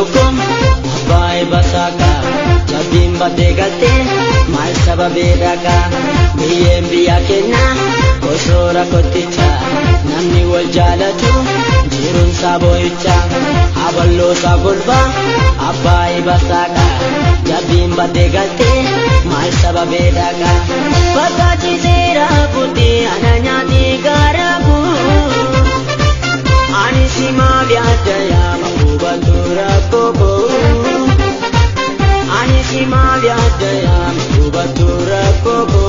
Abaloko abbaa basaaka jabbiin baddee galtee maal sababee dhaqa biyyeen biyya kennaa kosoora kotticha namni wal jaalatu jiruun sabooyicha aballoosa golbaa abbaa basaaka jabbiin baddee galtee maal sababee dhaqa fakkaachisiira kutee ana nyaatee gaara koo ani simaa biyyaadda yaama hubatura koko ani simaa biyyaadda yaama hubatura koko.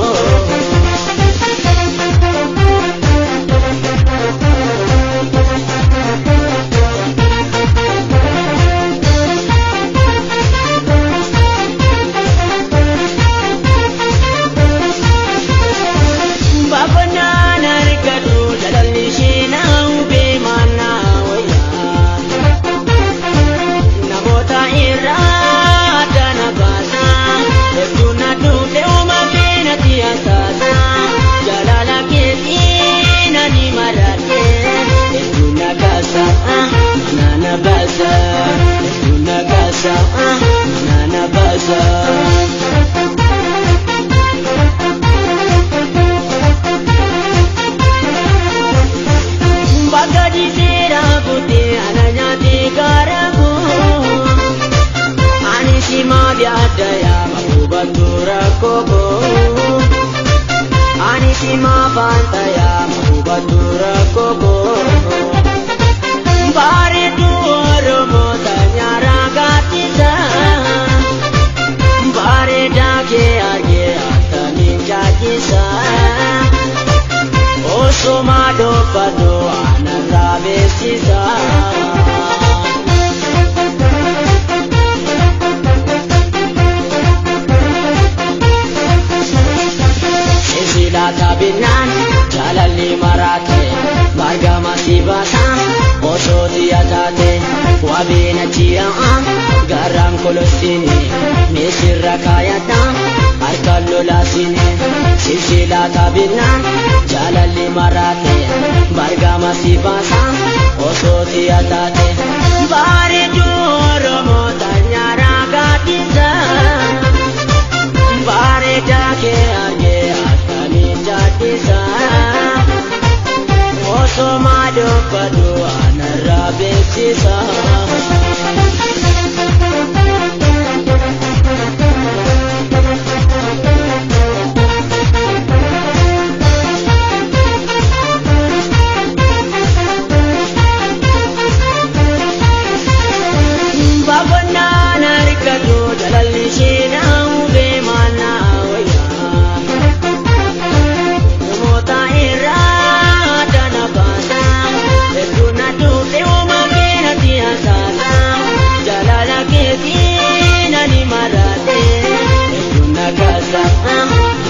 Nana basa. Bagadi sera pute ananyate karamu ani sima vyadaya mahubatura koko ani sima pantaya mahubatura koko bare tu oromo tanyara gatisa bare dake arge atanin jajisa osoma dobbado anarra beeksisa. Silaata binnaan jaalalli maraate margama si baasa osoo xiyya taate wabiin achi yaa'a garaan kolosiini misirra kaayadha harkaan lolaasini silaata binnaan jaalalli maraate margama si baasa osoo xiyya taate bareedduu Oromoo tanyaaraa gaaddisa bareedaa kee argee jadisa osoma dobbadu anarra beeksisa. Baabonnaan argatu jalalli ishee hubee maannaa wayyaa.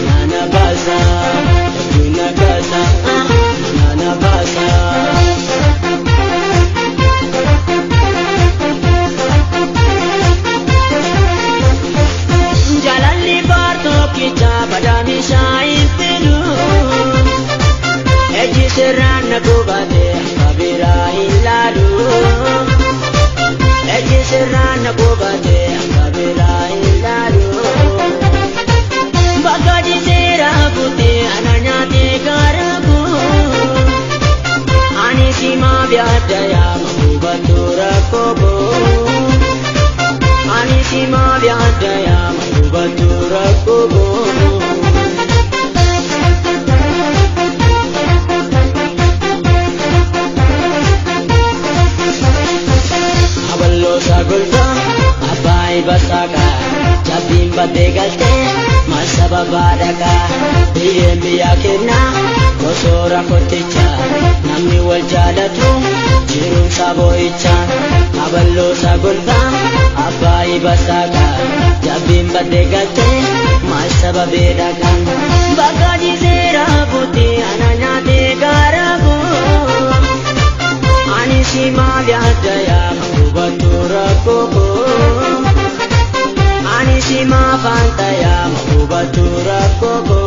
Nana basa, nana basa, nana basa. Jalalli baartokkicha badhaamishaa hin fidu. Ejji sirraan na gubate akka biraa hin laalu. Ejji sirraan na gubate akka biraa hin laalu. Bakka seera kutee ana nyaatee gaara koo. Ani simaa biyyaadda yaama hubatura koko. Ani simaa biyyaadda yaama hubatura koko. Abaloosa golbaa abbaa basaaka jabbiin baddee galtee maal sababaa dhaqa biyyeen biyya kennaa kosoora kotticha namni wal jaalatu jiruun sabooyicha abaloosa golbaa abbaa basaaka jabbiin baddee galtee maal sababee dhaqa bakka jiseera kutee ana nyaatee gaara koo ani simaa biyyaadda yaama hubatura koko ani simaa fanta yaama hubatura koko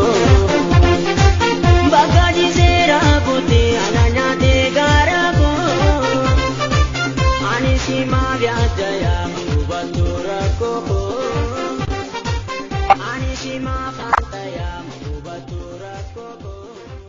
bakka jiseera kutee ana nyaatee gaara koo ani simaa biyyaadda yaama. Qarshii maafaan tayaa hubatu rakkoo koo.